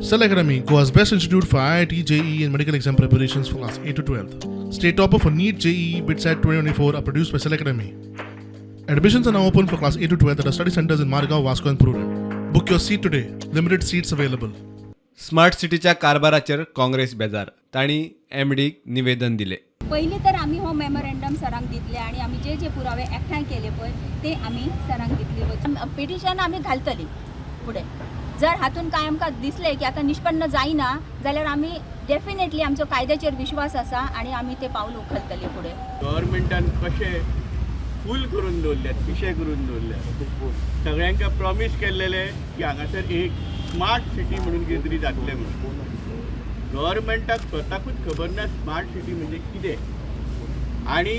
Cell Academy, Goa's best institute for IIT, JEE, and medical exam preparations for class 8 to 12. State topper for NEET, JEE, BITSAT 2024 are produced by Cell Academy. Admissions are now open for class 8 to 12 at our study centers in Margao, Vasco, and Prudent. Book your seat today. Limited seats available. Smart सिटीच्या कारभाराचेर काँग्रेस बेजार. तांणी एमडीक निवेदन दिले. पयलीं तर आमी हो memorandum सरांक दितले आनी आमी जे जे पुरावे एकठांय केले पळय ते आमी सरांक दितले. पिटिशन आमी घालतली फुडें. जर हातून कांय आमकां दिसलें की आतां निष्पन्न जायना जाल्यार आमी डेफिनेटली आमचो कायद्याचेर विश्वास आसा आनी आमी ते पावल उखलतले फुडें. गव्हर्मेंटान कशें फूल करून दवरल्यात, पिशे करून दवरल्यात. सगळ्यांक प्रॉमीस केल्लेले की हांगासर एक स्मार्ट सिटी म्हणून कितें तरी जातलें म्हणून. गव्हर्मेंटाक स्वताकूच खबर ना स्मार्ट सिटी म्हणजे कितें. आनी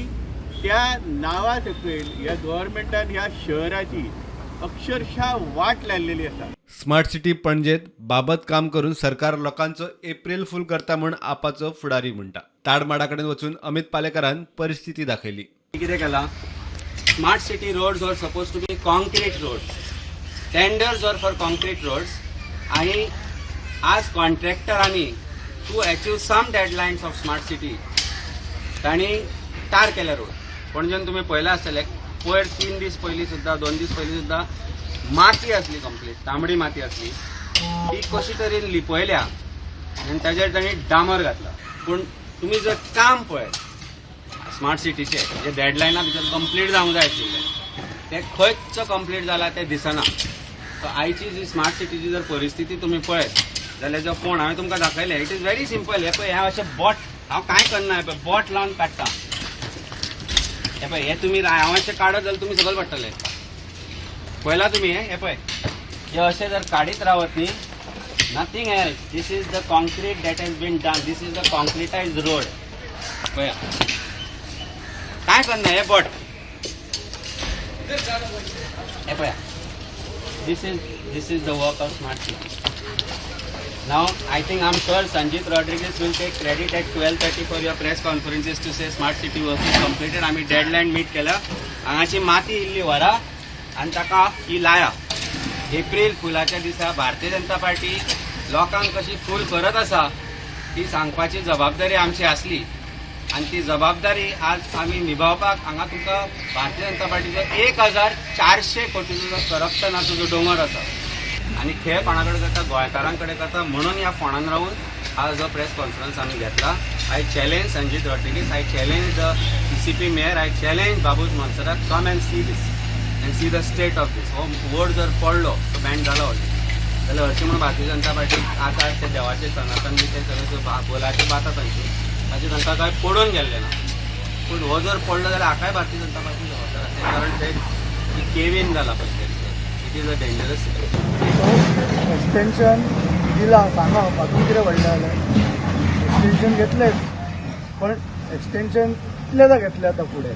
त्या नांवा सकयल ह्या गव्हर्मेंटान ह्या शहराची अक्षरशः वाट लायलेली आसा. स्मार्ट सिटी पणजेत बाबत काम करून सरकार लोकांचो एप्रिल फूल करता म्हूण आपाचो फुडारी म्हणटा. ताडमाडा कडेन वचून अमित पालेकारान परिस्थिती दाखयली. कितें केलां, smart city roads are suppose to be concrete roads, tenders are for concrete roads. आणि आज कॉन्ट्रॅक्टरांनी to achieve some deadlines of smart city तांणी टार केले रोड. पणजेन तुमी पळयलां आसतलें, पयर 3 दीस पयलीं सुद्दां, 2 दीस पयलीं सुद्दां माती आसली, कंप्लीट तांबडी माती आसली. ती कशी तरेन लिपयल्या आनी ताजेर तांणी डांबर घातला. पूण तुमी जर काम पळयत स्मार्ट सिटीचे, जे डेडलायना भितर कंप्लीट जावंक जाय आशिल्लें, तें खंयच कंप्लीट जालां तें दिसना. सो आयची जी स्मार्ट सिटीची जर परिस्थिती तुमी पळयत जाल्यार, जो फोण हांवें तुमकां दाखयलें, it is very simple. हें पळय, हें अशें बोट, हांव कांय करना, हें पळय, बोट लावन काडटा. हें पळय, हें तुमी, हांव अशें काडत जाल्यार तुमी सकयल पडटले. पळयलां तुमी हें? हें पळय, हें अशें जर काडीत रावत न्ही, nothing else. This is the concrete that has been done. This is the concretise road. पळया, काय करना, हे बोट, हे पळया. This is the work of smart city. Now I think, I'm sure Sanjeet Rodrigues will take credit at 12:30 for your press conferences to say smart city work is completed. आमी deadline मीट केल्या. हांगाची माती इल्ली व्हरा आनी ताका ही लाया. एप्रील फुलाच्या दिसा भारतीय जनता पार्टी लोकांक कशी फूल करत आसा ती सांगपाची जबाबदारी आमची आसली आनी ती जबाबदारी आज आमी निभावपाक हांगा तुमकां भारतीय जनता पार्टीचो 1400 कोटीचो जो करप्शनाचो जो दोंगर आसा आनी खेळ कोणा कडेन करता, गोंयकारां कडेन करता, म्हणून ह्या फोंडान रावन आज जो प्रेस कॉन्फरन्स आमी घेतला. I challenge Sanjeet Rodrigues, I challenge the TCP mayor, I challenge Babush Monserrate, come and see this and see the state of this. हो रोड जर पडलो तो बँड जाला ऑलरेडी जाल्यार हरशीं म्हणून भारतीय जनता पार्टी आसा ते देवाचे सनातन बी ते सगळे बोलाचे बाता तांची, ताचे तांकां कांय पडून गेल्लें ना. पूण हो जर पडलो जाल्यार हाकाय भारतीय जनता पार्टी जबाबदार आसा, कारण ते केवीन जाला पळय. It is a dangerous situation. Extension दिला सांगा, हातून कितें व्हडलें जालें? एक्सटेन्शन घेतलेच, पण एक्सटेन्शन कितलेदा घेतले? आतां फुडें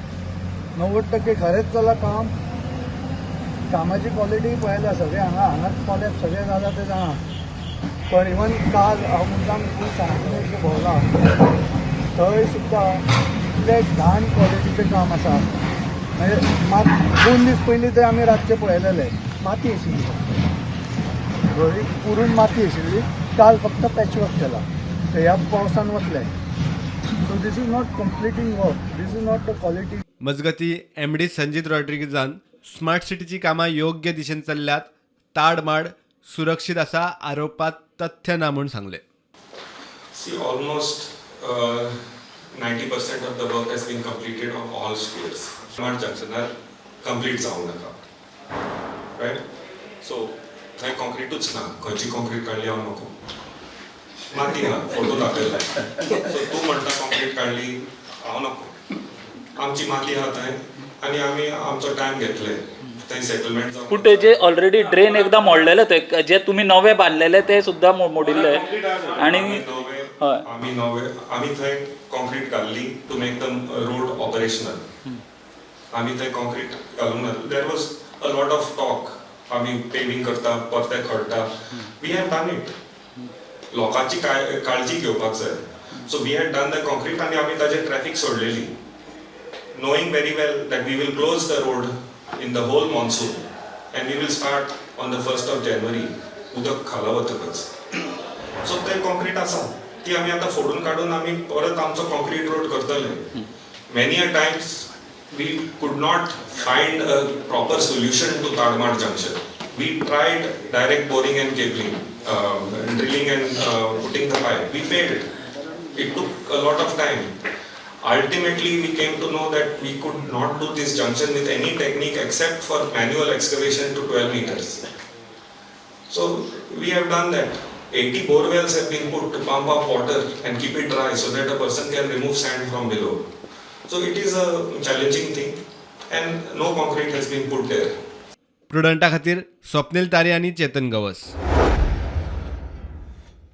90% खरेंच जालां काम. कामाची क्वॉलिटी पळयल्या सगळें. हांगा हांगाच कॉलेज सगळें जालां तें जाणा. पण इवन काल हांव मुद्दाम फूल सांतिनेज भोंवला, थंय सुद्दां इतलें घाण क्वॉलिटीचें काम आसा. म्हणजे मात 2 दीस पयलीं ते आमी रातचे पळयलेले, माती आशिल्ली फक्त, रोडी पुरून माती आशिल्ली. काल फक्त पॅचवर्क केला, ते ह्या पावसान वतले. So this is not completing work, this is not the quality. मजगती, एमडी संजीत रॉड्रिगीजान स्मार्ट सिटीची कामां योग्य दिशेन चल्ल्यात, ताडमाड सुरक्षीत आसा, आरोपात तथ्य ना म्हूण सांगले. See, almost 90% of the work has been completed on all spheres. Smart जंक्शनार complete जावंक नाका, रायट? सो थंय कॉन्क्रिटूच ना. खंयची कॉन्क्रीट काडली हांव नको, माती ना, फोटो दाखयला. सो तूं म्हणटा कॉन्क्रीट काडली, हांव नको. आमची माती आहा थंय आनी आमी आमचो टायम घेतले थंय सेटलमेंट. पूण तेजे ऑलरेडी ड्रेन एकदां मोडलेले, ते जे तुमी नवे बांदलेले ते सुद्दां मोडिल्ले आनी नवे हय. आमी नवे, आमी थंय कॉन्क्रीट घाल्ली to make the road operational. आमी थंय कॉन्क्रीट घालूंक ना. There was a lot of talk, आमी पेविंग करता, परते खणटा. We have done it. लोकांची काय काळजी घेवपाक जाय. So we had done the concrete आनी आमी ताजेर ट्रॅफिक सोडलेली, knowing very well that we will close the road in the whole monsoon and we will start on the 1st of January, उदक खाला वतकच. सो ते कॉन्क्रीट आसा ती आमी आतां फोडून काडून आमी परत आमचो कॉन्क्रीट रोड करतले. Many a times we could not find a proper solution to Tadmad junction. We tried direct boring and cabling, drilling and putting the pipe. We failed. It took a lot of time. Ultimately, we came to know that we could not do this junction with any technique except for manual excavation to 12 meters. So we have done that. 80 bore wells have been put to pump up water and keep it dry so that a person can remove sand from below. So it is a challenging thing and no concrete has been put there. प्रुडंटा खातीर स्वप्नील तारी आनी चेतन गवस.